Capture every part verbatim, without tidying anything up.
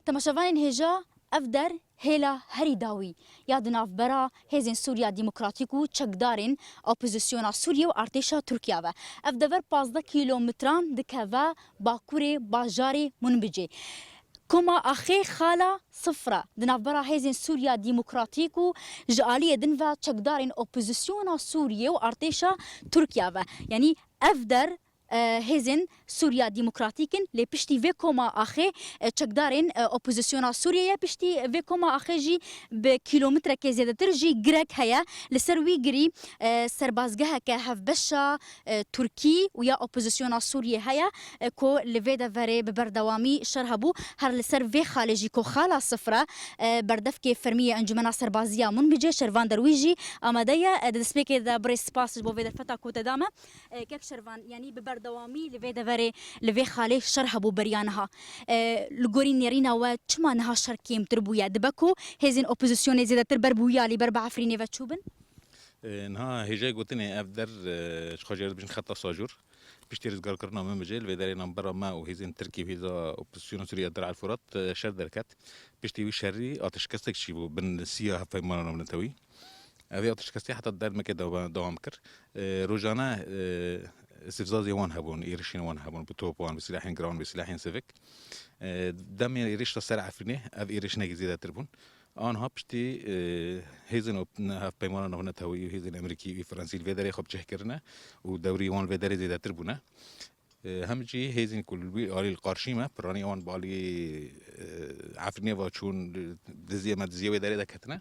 Temaşevanên hêja, ev der hêla herî dawî ya di navbera Hêzên Sûriya Demokratîk û çekdarên opozisyona Sûriyê û artêşa Tirkiya ve. Ev dever pazdeh kîlometran dikeve bakurê bajarê Munbicê. Koma Axê xala sifre di navbera Hêzên Sûriya Demokratîk û ji aliyê din ve çekdarên opozisyona Sûriyê û artêşa Tirkiya ve. Yanî ev der e, hêzên Sûriya Demokratîk in, lê piştî vê koma axê, e, çekdarên, e, opozisyona Sûriyê ye. Piştî vê koma axê jî bi kîlometreke zêdetir jî girek heye. Li ser wî girî, e, serbazgeheke hevbeşa, e, Tirkî û ya opozisyona Sûriyê heye, e, ku li vê deverê bi berdewamî şer hebû. Her li ser vê xalê jî ku xala sifre, e, berdevkê fermî yê Encûmena Serbazî ya Munbicê Şervan Derwîş jî amade ye. E, di destpêkê de birêz spas ji bo vê derfeta ku te da me. E, kek Şervan, yanî bi berdewamî li vê deverê, li vê xalê şer hebû beriya niha. E, li gorî nêrîna we çima niha şer kêmtir bûye? Dibe ku hêzên opozisyonê zêdetir ber bi wî alî, ber bi Efrînê ve çûbin? E, niha hêjayê gotinê ev der, e, ji xwe jê re dibêjin xeta Sajûr. Piştî rizgarkirina Minbicê, li vê derê navbera me û hêzên Tirkî û hêza opozisyona Sûriyê Dir El Furat, e, şer derket. Piştî wî şerî ateşkesek çîbû bin siya hevpeymanan navnetewî. Ev ê ateşkesî heta dermeke dewa-, dewam kir. E, rojane, e, îstifzazê wan hebûn, êrişên wan hebûn, bi top wan, bi silahên giran, bi silahên sivik. E, demê êrişa ser Efrînê ev êriş hinekî zêdetir bûn. Anha piştî, e, hêzên op-, hevpeymana navnetewî û hêzên Amerîkî û Fransî li vê derê xwe bi cih kirine û dewrî wan li vê derê zêdetir bûne. E, hem jî hêzên ku li wî alî li qarşî me, piranî wan bi alî, e, Efrînê ve çûn, diziyê me, diziyê wê derê de ketine.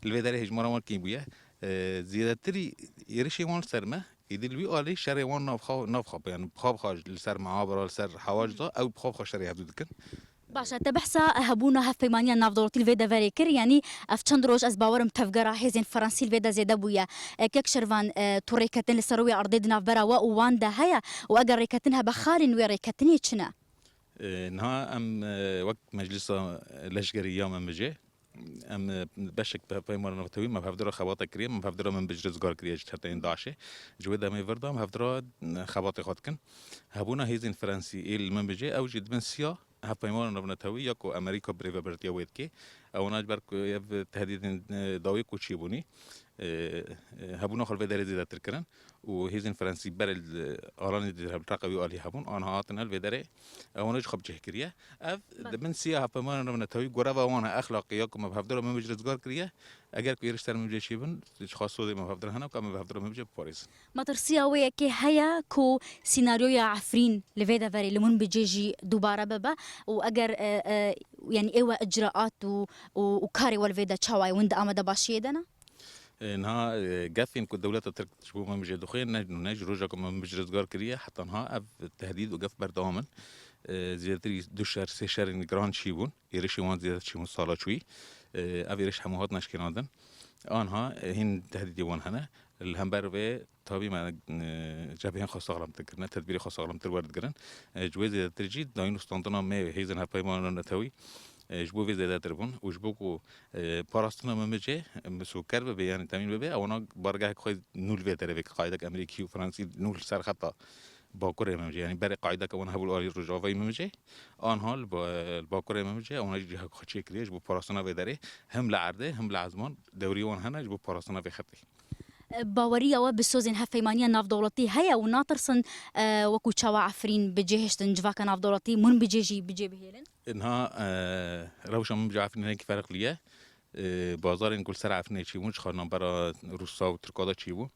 Li vê derê hejmara wan kêm bûye. E, zêdetirî êrişê wan li ser me, êdî li wî alî şerê wan navxa, navxa, yani bixwe bixwe li ser meabira, li ser hewac da, ew bixwe bixwe şerê hevdû dikin. Baş e, te behsa hebûna hevpeymaniya navdewletî li vê deverê kir, yanî ev çend roj ez bawer im tevgera hêzên Fransî li vê de zêde bûye. E, kek Şervan, e, tu rêketin li ser rûyê erdê di navbera we û wan de heye û eger rêketin hebe xalên wê rêketinê çi ne? E, niha em, e, wek Meclisa Leşkerî ya Minbicê, em, e, beşek bi hevpeymana navnetewî me bi hevdira xebata kiriye, me bi hevdira Minbic rizgar kiriye ji çeteyên DAIŞê. Ji wê demê vir de em hevdira, e, xebatê xwe dikin. Hebûna hêzên Fransî ê li Minbicê, ew jî dibin siya hevpeymana navnetewî ya ku Amerîka birêvebirtiya wê dike. Ewana ji ber ku ev tehdîdên, e, dawî ku çêbûnî, e, e, hebûna xwe li vê derê zêdetir kirin û hêzên Fransî berê li alanê di reqa wî alî hebûn, anha hatine li vê derê, ewana jî xwe bi cih kiriye. Ev Belê. Di bin siya hevpeymanan navnetewî goreva wan e exlaqî ya ku me bi hevdira Minbic rizgar kiriye. Eger ku êriş ser Minbicê çêbin, ji xwe sozê me bi hevdira hene ku em ê bi hevdira Minbicê biparêzin. Matirsiya wê yekê heye ku sînaryoya Efrîn li vê deverê li Minbicê jî dubare bibe û eger, e, e, yanî ê we icraat û, û, û karê we li vê de çawa ye, hûn di amadebaşiyê de ne? E, niha, e, gefên ku dewleta Tirk ji bo Minbicê dixwê, ne, ne ji roja ku Minbic rizgar kiriye, heta niha ev tehdîd û gef berdewam in. E, zêdetirî du şer, sê şerên giran çîbûn. Êrişên wan zêde çîbûn sala çûyî. E, ev êriş hemû hatin eşkênandin. Anha, e, hîn tehdîdê wan hene. Li hember vê tabî me, e, cebheyên xwe saxlemtir kirine, tedbîrê xwe saxlemtir werdigirin. E, ji wê zêdetir jî dayîn û standina me hêzên hevpeymanan netewî, e, ji bo vê zêdetir bûn û ji bo ku, e, parastina Minbicê, e, misoker bibe, yanî temîn bibe, ewana bargehek xwe nû li vê derê veke, qaydek Amerîkî û Fransî nû li ser xeta bakurê Minbicê, yanî berê qaydeke wan hebû li alî rojavayî Minbicê, anha li ba-, li bakurê Minbicê, ewana jî cihek xwe çêkiriye ji bo parastina vê derê, him li erdê, him li ezman dewrî wan hene ji bo parastina vê xetê. Baweriya we bi sozên hevpeymaniya navdewletî heye û natirsin, e, wekû çawa Efrîn bi cê hiştin civaka navdewletî Minbicê jî bi cê bihêlin? Niha, e, rewşa Minbicê Efrîn hinekî ferqlî ye. E, bazarên ku li ser Efrînê çîbûn, ji xwe navbera Rûsa û Tirka de çîbû.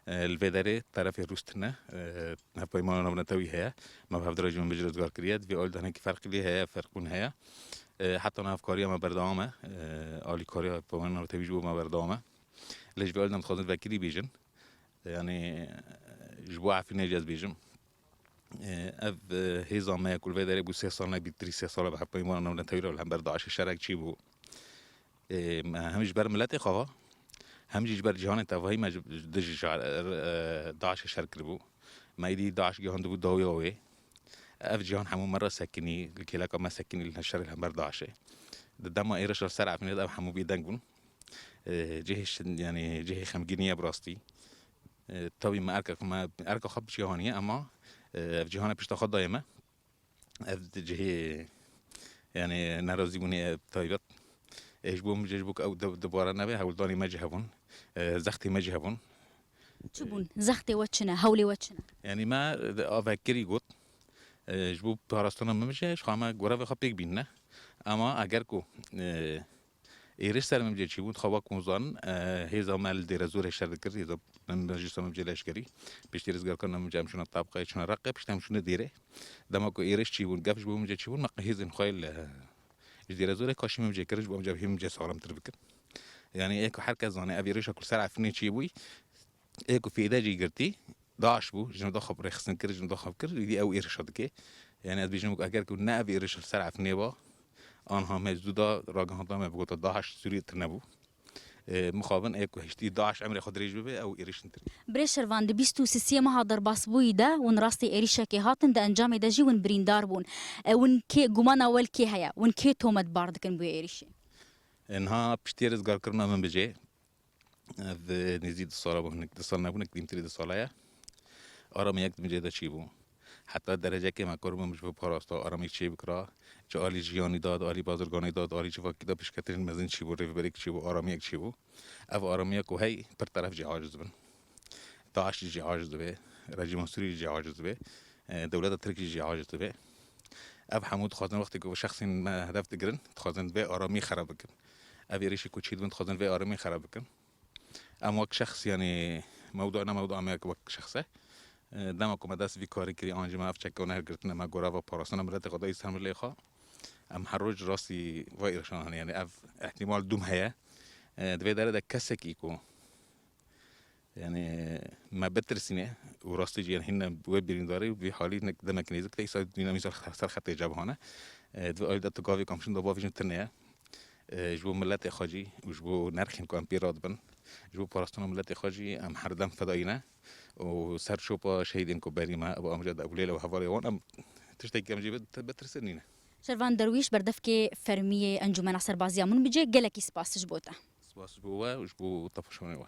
E, li vê derê terefê Rûs tune, e, hevpeymana navnetewî heye. Me bi hevdira jî Minbic rizgar kiriye. Di vê alî de hinekî ferqlî heye, ferqbûn heye. E, heta niha hevkariya me berdewam e. E, alîkariya hevpeymana navnetewî ji bo me berdewam e. Lê ji vê alî de em dixwazin vekirî bêjin. Yanî, ji bo Efrînê jî ez bêjim. Ev, e, hêza me ye ku li vê derê bû sê sal, ne bî, trî sê sal e bi hevpeymana navnetewî re li hember DAIŞê şerek çîbû. E, me hem ji ber miletê xwe ve, hem jî ji ber cîhanê tevahî me ji, ji dijî şer, e, DAIŞê şer kiribû. Me êdî DAIŞ gihandibû dawiya wê. Ev cîhan hemû me re sekinî, li kêleka me sekinî li şerê li hember DAIŞê. Di dema êrişa li ser Efrînê de ev hemû bêdeng bûn. E, cihê şin-, yanî cihê xemgînî ye bi rastî. E, tabî me erka xwe, me erka xwe bi cihaniye, ema, e, ev cihane pişta xwe daye me. Ev di cihê, Yanî nerazîbûnê taybet. Ê ji bo min jî, ji bo ku ew du-, dubare nebe, hewldanê me jî hebûn. E, zextê me jî hebûn. Çi bûn? Zextê we çi ne? Hewlê we çi ne? Yanî me, e, avekirî got. E, ji bo parastina min jî, ji xwe me gorevê xwe pêk bînine. Ema eger ku, e, êriş ser min jê çîbûn, xwe wek hûn zanin, e, hêza me li Dêrezorê şer dikir, hêza min jî ser min jê leşkerî. Piştî rizgarkirina min jê em çûne Tabqayê, çûne Reqê, piştî em çûne Dêrê. Dema ku êriş çîbûn, gef ji bo min jê çîbûn, me hêzên xwe li, ji Dêrezorê kaşî min jê kirin, ji bo em cevhê min jê saxlemtir bikin. Yanî ê ku her kes zane, ev êrişa ku li ser Efrînê çêbûyî, ê ku fêde jî girtî, DAIŞ bû, ji nû daxwe rêxistin kir, ji nû daxwe kir, îdî ew êrişa dike. Yanî ez bêjim ku eger ku ne ev êriş li ser Efrînê ba, anha me zû da ragihandina me bigota DAIŞ Sûriyê tune bû. E, mixabin ê ku hiştî DAIŞ emrê xwe dirêj bibe, ew êrişin tirî. Birêz Şervan, di bîst û sisiyê meha derbasbûyî de hûn rastî êrîşekê hatin, di encamê de jî hûn birîndar bûn. E, hûn kê, gumana we li kê heye? Hûn kê tometbar dikin bi wê êrîşê? E, niha piştî rizgarkirina min bijê, ev nêzî du sala bû, hinek du sal nebû, hinek kêmtirî du sala ye. Aramiyek di min cê de çîbû. Heta derecekê me kar bû min ji bo parasta aramiyek çê bikira. Ji alî jiyanî de, di alî bazirganî de, di alî civakî de pişketinên mezin çîbû, rêveberiyek çîbû, aramiyek çîbû. Ev aramiya ku hey pir teref jî aciz dibin. DAIŞ jî aciz dibe, rejîma Sûrî jî aciz dibe, e, dewleta Tirk jî aciz dibe. Ev hemû dixwazin wextê ku şexsên me hedef digirin, dixwazin vê aramî xerab bikin. Ev êrişî ku çêdibin dixwazin vê aramî xerab bikin. Em wek şexs, yanî mewdua ne mewdua me wek şexs e. E, dema ku me dest vî karî kirî an jî me ev çekûne girtine, me goreva parastina miletê xwe dayî ser milê xwe. Em her roj rastî vê êrişan hene. Yanî ev îhtîmal dûm heye. E, di vê derê de kesekî ku, yanî me bitirsîne û rastî jî, yanî hîn ne wê birîndarî û vî halî ne demek nêzik de îsa dîna mîza ser xetê cebhane. E, di vê alî de tu gavê kamşin de bavêjin tune ye. E, ji bo miletê xwe jî û ji bo nerxên ku em pê radibin, ji bo parastina miletê xwe jî em her dem fedayî ne û ser şopa şehîdên ku berî me, Ebu Amcad, Ebu Leyla û hevalê wan, em tiştekî em jê bi-, bitirsin nîne. Şervan Derwîş, berdevkê fermî yê Encûmena Serbaziya Minbicê, gelekî spas ji bo te. Spas ji bo we û ji bo temaşevanê we.